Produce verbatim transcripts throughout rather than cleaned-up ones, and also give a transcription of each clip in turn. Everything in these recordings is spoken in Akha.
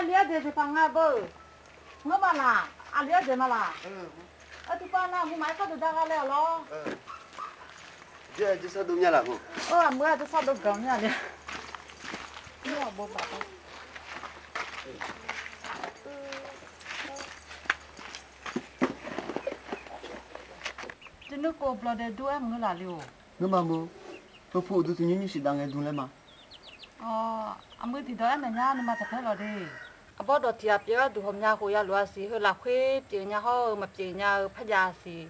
Aqli ardaeq jeq paq nga beu. Ngeurma laq, aqli ardaeq ma laq. Aqduipav nav mqmaq-aer kardov dar gha laer-awq lawr. Jawrsar dov mya laq ma. Aqmur-aq jawrsar dov ganq mya le. Teunuirkov blawdae dur-aer maqngeur laf le-or. Ngeurma mur, tawrpur uqduq taqnymr nymr siqdav ngae dm laer ma. Awq, aqmur tiqdawq aernaeq nya nuima taqpaer lawq de. Aqbawr dawq tiq ghaq pyeuf gharduq ghawqmya khof ya lof-a siq, heu lafkhoer pyeuf nya hawr-eu maqpyeuf nya-eu par jav siq.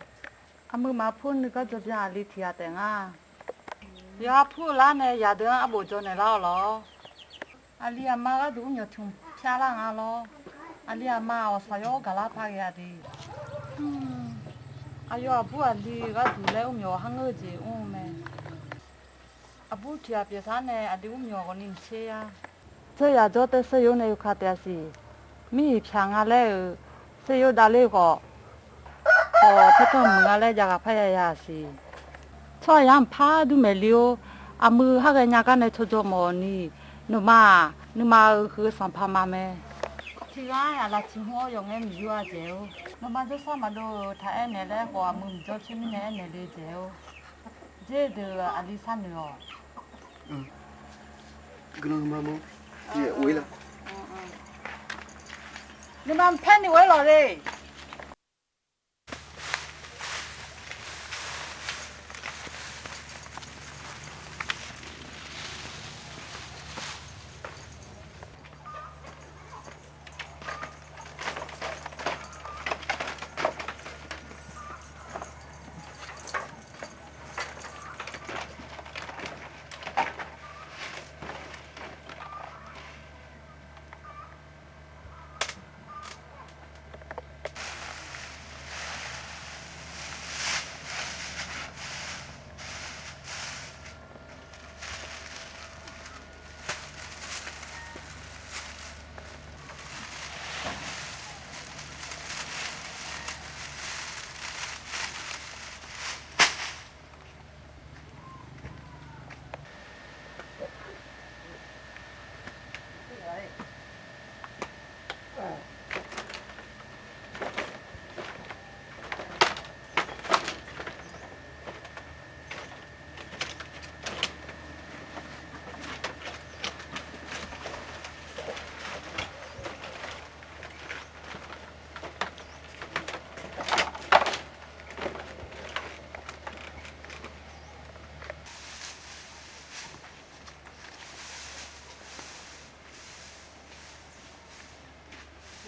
Aqmur maqpur nuigar jawr byan aqli tiq ghaq taef nga. Yawqha pur-eu lar nae yaqdeuq-anr arbof jawr naeq lar-awq lawr. Aqli aqma gharduq mrmyawq tmq pyar lar nga lawr. Aqli aqma ghawqshaq yawr gaqlar par ghae-a de. Aqyawf aqbur aqli gharduq laer mrmyawq har ngeur-eu jeq mr-eu mae. Aqbur tiq ghaq pyeuf taq nae aqli mrmyawq ghawqni maqtser-a. Tseryaq jawr taer saeryor nae yawkaq taef-a siq. Mir-iq pyaq nga laer-euq saeryor davler khawf, khawf paertanr muiq nga laer jav ghaq par ya ya siq. Tsawrhaq yamq par dur maeq le-or, aqmur har ghaenya gar nae tsawrjawr mawf ni, nawqma-aq nuima-euq huiq-eu sanqpaq ma mae. Tiq ghaq-aq laftiq hmq-awr yawqngae miqyur-a dzaeq-or, nawqma jawrsar maqdov-euq taq aernaeq laer khawf, aqmur mqjawr tser mirnae aernaeq le dzaeq-or. Dzer deuq aqli sharnoeq-awq. Guiqlanq nuima mawr, tiq ghaq of-ir la. Nuima mqpaer ni of-ir lawq le.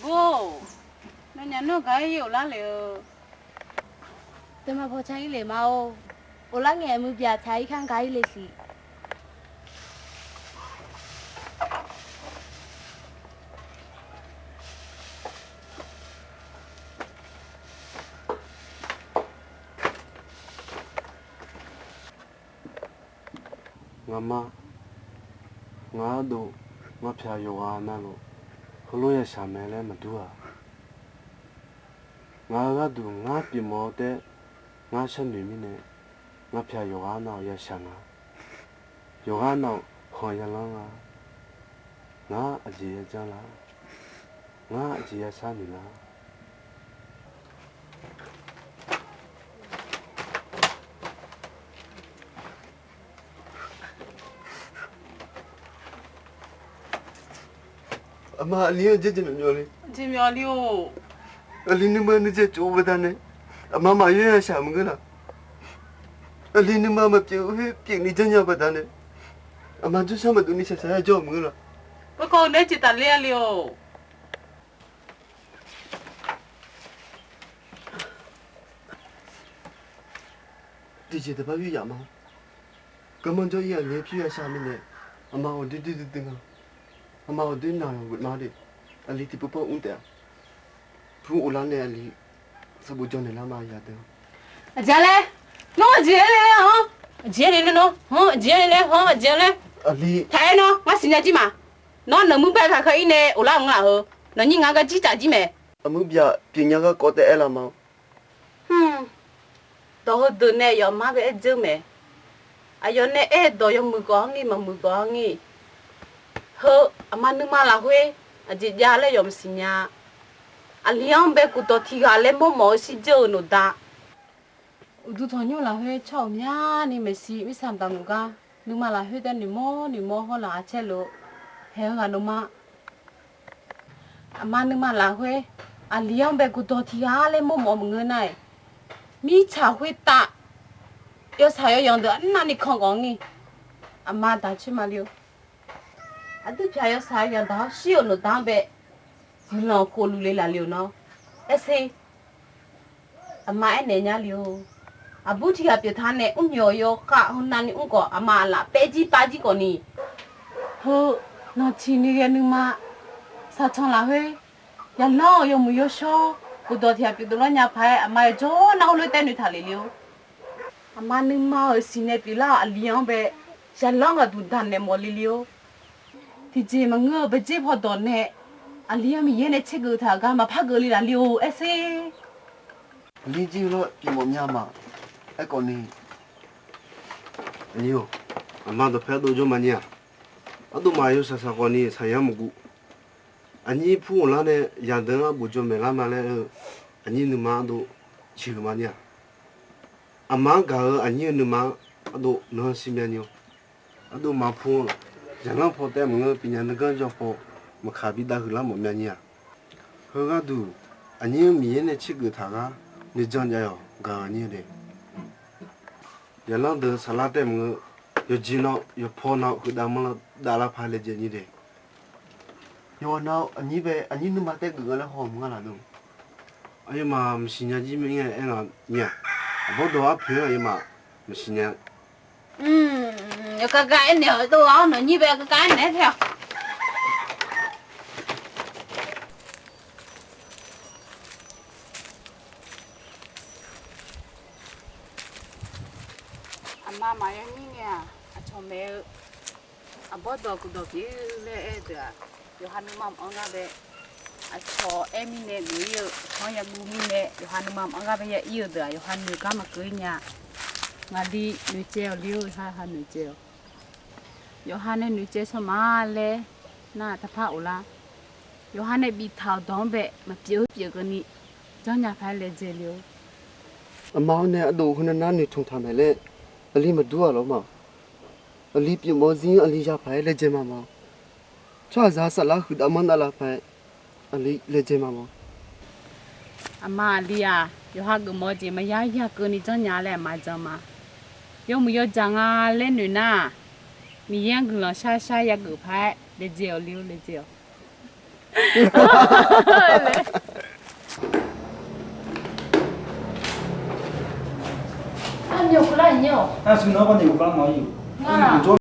Gor, nawnyaf nawr gaq-ir oqlar le-eu. Deuq ma baw ca-ir le ma-or. Oqlar ngae muiqbyaq pyaq-ir kar gaq-ir le siq. Ngaqma, ngaq gharduq ngaq pyaq yawqghaq navluf heulof yashaq mae laer maqdur-aq. Ngaq-euq gharduq ngar pyeufmawf-eu taef ngar sharnoeq mirnae, ngaq pyaq yawqghaq navluf yashaq nga. Yawqghaq navluf khanq yalanr nga. Ngar aqjeq yajanr lar. Ngar aqjeq yashar noeq lar. Aqma, aqli-anr jeq jeq myawf le. Jeq myawf le-or. Aqli nuima nuijeq tsov-eu baqdanae, aqma maqyaer yashaq maqngeur laf. Aqli nuima maqpyeuf khoer pyeufni janrnya baqdanae, aqma jawrshar maqdov ni shaqshaq-aer jawr-eu maqngeur laf. Garkawv-eu naeq-aer ceuq tafler-a le-or. Tiqjeq taqpar yur yaf ma. Garmanr jawr-ir aqli-aer pyur yashaq mirnae, aqma ghawqdoer doer duidui nga. Aqma ghawqdoer naq-awq ghoeq ma de. Aqli tiqpov par mr taef-a. Pur of lar nae aqli sanqbof jawr naeq lar ma yadeuq. Aqjeq laer, nawr aqjeq laer-anr, aqjeq laer nae nawr, hanr aqjeq laer, hanr aqjeq laer. Aqli taq-aer nawr ngar siqnya jir ma. Nawr nawqmuir bae taq khae-ir nae of lar-eu nga heu. Nawqnyir ngar gar jir taf jir mae. Aqmuir byaq pyeufnya garkawv taef aer laf ma. Hmq, dawq heudeuq nae yawqmar bae aer dzeur mae. Aqyawf nae aer-eu dawq yawmuiq khawf-anr ngir, maqmuiq khawf-anr ngir. Heu aqma nuima lafkhoer Aqjeq jav laer yawf maqsiq nya. Aqli-anr bae guqdawq tiq ghaq laer mawrmawf-eu shirdzeur-euq noeqda. Uqduq tanqnymr lafkhoer tsawrhaq-euq myani maeqshi mirtsaq daqmuq gar, nuima lafkhoer tae noeqmawr noeqmawr hawr laf-a caer lof-eu haeq-eu ghaq nawmaf. Aqma nuima lafkhoer aqli-anr bae guqdawq tiq ghaq laer mawrmawf maqngeur nar-aq, mirtsaq khoertav yawshaq yawyanq deuq arnavni kanqgawq-anr ni, aqma daq coer maqli-eu. Aqdui pyaq yawshaq yawdaq-awr shir-euq noeqda-anr bae guiqlanq khofluf le laf le-euq nawr, aerser. Aqma aernaeq nya le-or, aqbur tiq ghaq pyeuf taq nae mrmyawq yawkhav heunavni mr khawf, aqma aqlaf paer jir pav jir khawf ni, heu, nanqtiq ni ghae nuima saqtanq lafkhoer yalanr-euq yawmuiq yawshawr guqdawq tiq ghaq pyeuf dovlanr nya paq-aer aqma yawjawr nar heulof-aer taev noeqtaq lef le-or. Aqma nuima-euq siqnae pyeuflar-euq aqli-anr bae yalanr ghaqduq daqnaeq mawf le le-or. Tiqjeq maqngeur-eu baedzer pawdawq nae aqli-anr Miqyaer nae tsergeuf taq-euq gar maqpar geuf le laf le-or, aerser. Aqli jir-eu lawr pyeufmawf mya ma. Aerkhawf ni, aqli-or, aqma dawqpae ardov jawr maqnyir-aq. Ardov maqya saqsaq khawf ni saqyanr maqguv. Aqnyir pur ghoflar nae yaqdeuq-anr arbof jawr maeqlar ma laer-eu, aqnyir nuima ardov ciqhuiq maqnyir-aq. Aqma-anr gaq-eu aqnyir-eu nuima ardov nan-anr shir myani-or. Ardov maqpur-anr, zaqlanr paw taev maqngeur, pyeufnya nuiganr jawr paw maqkaq bi dav huiqlar mawf myani-aq. Heu gharduq, aqnyir-anr Miqyaer nae tsergeuf taq gar nuijan jav-awq gaq-eu aqnyir de. Zaqlanr deuq saflar taev maqngeur, yawqjeq nan yawqpaw nan huiqdav manrlar davlar paq laejae nyir de. Yawqha nan aqnyir bae aqnyir nuima taev geuf nga laer haw mq ngar laf dov. Aqyawfmaf maqsiq nya jir mir ngae aer nga nyir-aq. Aqbawr dawq arpoeq-anr aqyawfmaf maqsiq nya. Yawkar gar aernaeq-awq dov-awr nawqnyir bae yawkar gar aernaeq-aer tae-awq. Aqma maqya nyir ngae-aq, aqcawq maeq-eu aqbawr dawq guqdawq pyeuf laer aer-eu deuq-aq, yawqha nuima mq-anr gar bae aqcawq aer mirnae geuf-ir-eu, aqcawq-anr yaguv mirnae yawqha nuima mq-anr gar bae ya ir-eu deuq-aq, yawqha noeq gar maqkeuv-ir nya. Ngaqli noeqtsaev-awq le-or, yawqha noeqtsaev-awq. Yawqha nae noeqtsaev sawq ma laer nar-aq taqpar of lar. Yawqha nae biftaq-euq dawq-anr bae maqpyeuf-eu pyeuf keuvni janrnya paq-aer laejae le-or. Aqma-awr nae ardov heunav nar noeqtmq taq maeq laer aqli maqdur-aq lawr ma. Aqli pyeufmawf-eu zir-anr aqli ya paq-aer laejae ma ma. Tsawrhaqzaq saflar huiqdav manrdav lar paq-aer aqli laejae ma ma. Aqma aqli-aq, yawqha geufmawf-eu jeq maqya ya keuvni janrnya laer aqma jan ma. Yawmuiq yawdzaq nga laer noeq nar-aq, Miqyaer-anr guiqlanq shar shar yageuf paq-aer laejae-awq le-or, laejae-awq. Aqnyir-awq, aqnyir-awq. Ngar